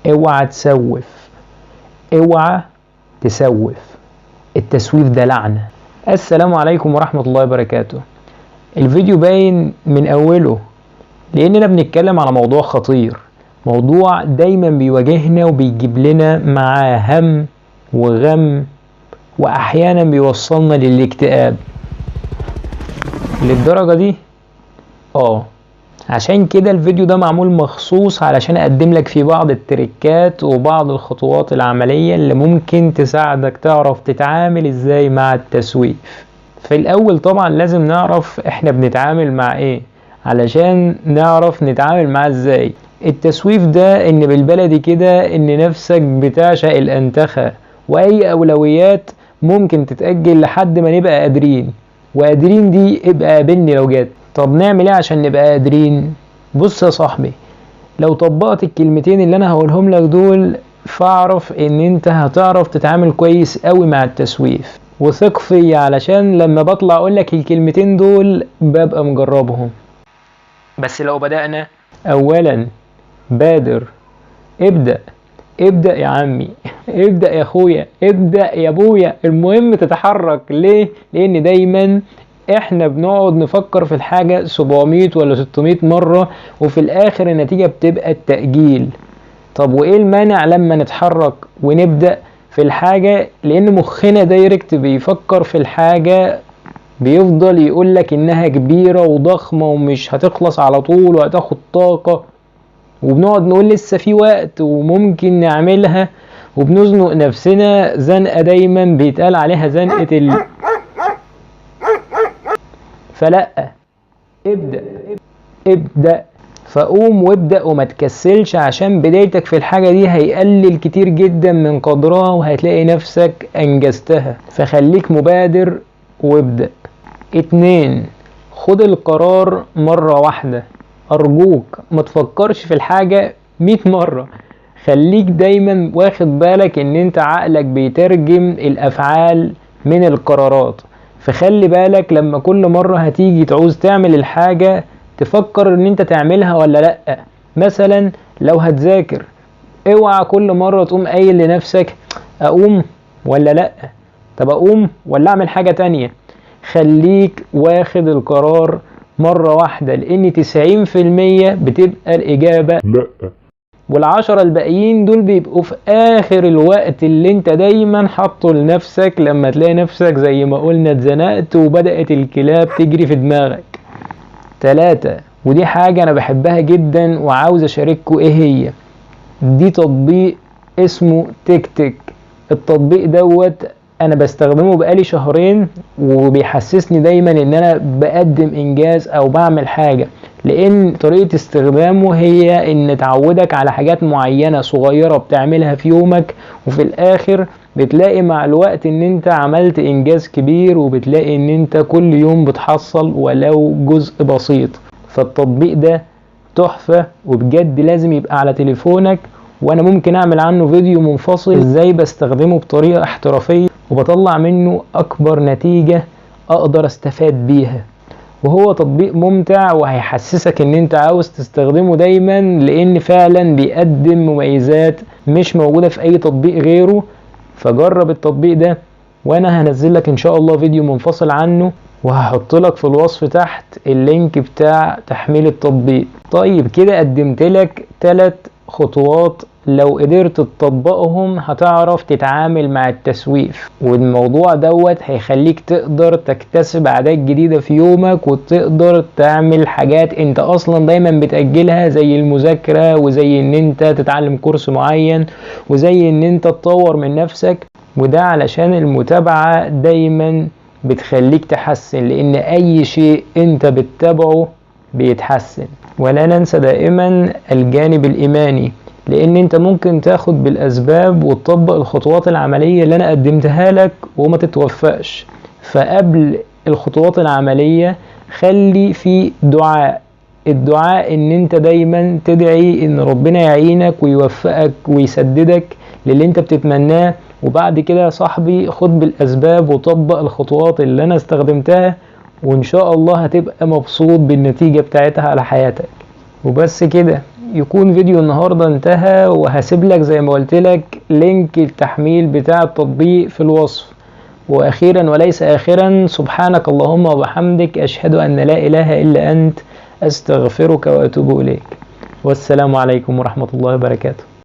اوعى تسوف، اوعى تسوف، التسويف ده لعنة. السلام عليكم ورحمة الله وبركاته. الفيديو باين من اوله لاننا بنتكلم على موضوع خطير، موضوع دايما بيواجهنا وبيجيب لنا معاه هم وغم، واحيانا بيوصلنا للاكتئاب للدرجة دي. عشان كده الفيديو ده معمول مخصوص علشان اقدم لك فيه بعض التريكات وبعض الخطوات العملية اللي ممكن تساعدك تعرف تتعامل ازاي مع التسويف. في الاول طبعا لازم نعرف احنا بنتعامل مع ايه علشان نعرف نتعامل معاه ازاي. التسويف ده ان بالبلدي كده ان نفسك بتعشق الانتخة، واي اولويات ممكن تتأجل لحد ما نبقى قادرين، وقادرين دي ابقى قابلني لو جت. طب نعمل ايه عشان نبقى قادرين؟ بص يا صاحبي، لو طبقت الكلمتين اللي انا هقولهم لك دول فاعرف ان انت هتعرف تتعامل كويس قوي مع التسويف، وثق فيا علشان لما بطلع اقول لك الكلمتين دول ببقى مجربهم. بس لو بدأنا اولا، بادر، ابدأ، ابدأ يا عمي، ابدأ يا اخويا، ابدأ يا ابويا، المهم تتحرك. ليه؟ لان دايما احنا بنقعد نفكر في الحاجة 700 ولا 600 مرة، وفي الاخر النتيجة بتبقى التأجيل. طب وايه المانع لما نتحرك ونبدأ في الحاجة؟ لان مخنا direct بيفكر في الحاجة، بيفضل يقولك انها كبيرة وضخمة ومش هتخلص على طول وهتاخد طاقة، وبنقعد نقول لسه في وقت وممكن نعملها، وبنزنق نفسنا زنقة دايما بيتقال عليها زنقة فلا، ابدأ، ابدأ، فقوم وابدأ وما تكسلش، عشان بدايتك في الحاجة دي هيقلل كتير جدا من قدرها وهتلاقي نفسك انجزتها. فخليك مبادر وابدأ. 2، خد القرار مرة واحدة، أرجوك ما تفكرش في الحاجة 100 مرة. خليك دايما واخد بالك ان انت عقلك بيترجم الافعال من القرارات، فخلي بالك لما كل مرة هتيجي تعوز تعمل الحاجة تفكر ان انت تعملها ولا لأ. مثلا لو هتذاكر، اوعى كل مرة تقوم قايل لنفسك اقوم ولا لأ، طب اقوم ولا اعمل حاجة تانية. خليك واخد القرار مرة واحدة، لان 90% بتبقى الإجابة لأ، وال10 الباقيين دول بيبقوا في آخر الوقت اللي انت دايما حاطه لنفسك لما تلاقي نفسك زي ما قلنا اتزنقت وبدأت الكلاب تجري في دماغك. 3، ودي حاجة أنا بحبها جدا وعاوز أشارككوا إيه هي دي، تطبيق اسمه تيك تيك. التطبيق دوت أنا بستخدمه بقالي شهرين، وبيحسسني دايما إن أنا بقدم إنجاز أو بعمل حاجة، لأن طريقة استخدامه هي إن تعودك على حاجات معينة صغيرة بتعملها في يومك، وفي الآخر بتلاقي مع الوقت إن أنت عملت إنجاز كبير، وبتلاقي إن أنت كل يوم بتحصل ولو جزء بسيط. فالتطبيق ده تحفة وبجد لازم يبقى على تليفونك، وأنا ممكن أعمل عنه فيديو منفصل إزاي بستخدمه بطريقة احترافية وبطلع منه أكبر نتيجة أقدر أستفاد بيها. وهو تطبيق ممتع وهيحسسك ان انت عاوز تستخدمه دايما، لان فعلا بيقدم مميزات مش موجودة في اي تطبيق غيره. فجرب التطبيق ده، وانا هنزل لك ان شاء الله فيديو منفصل عنه، وهحط لك في الوصف تحت ال link بتاع تحميل التطبيق. طيب كده قدمت لك 3 خطوات لو قدرت تطبقهم هتعرف تتعامل مع التسويف، والموضوع دوت هيخليك تقدر تكتسب عادات جديدة في يومك، وتقدر تعمل حاجات انت اصلا دايما بتأجلها، زي المذاكرة، وزي ان انت تتعلم كورس معين، وزي ان انت تطور من نفسك. وده علشان المتابعة دايما بتخليك تحسن، لان اي شيء انت بتتابعه بيتحسن. ولا ننسى دائما الجانب الإيماني، لأن أنت ممكن تاخد بالأسباب وتطبق الخطوات العملية اللي أنا قدمتها لك وما تتوفقش. فقبل الخطوات العملية خلي في دعاء، الدعاء إن أنت دايما تدعي إن ربنا يعينك ويوفقك ويسددك للي أنت بتتمناه. وبعد كده يا صاحبي خد بالأسباب وطبق الخطوات اللي أنا استخدمتها، وإن شاء الله هتبقى مبسوط بالنتيجة بتاعتها على حياتك. وبس كده. يكون فيديو النهاردة انتهى، وهسيب لك زي ما قلت لك link التحميل بتاع التطبيق في الوصف. وأخيرا وليس آخرا، سبحانك اللهم وبحمدك، أشهد أن لا إله إلا أنت، أستغفرك وأتوب إليك. والسلام عليكم ورحمة الله وبركاته.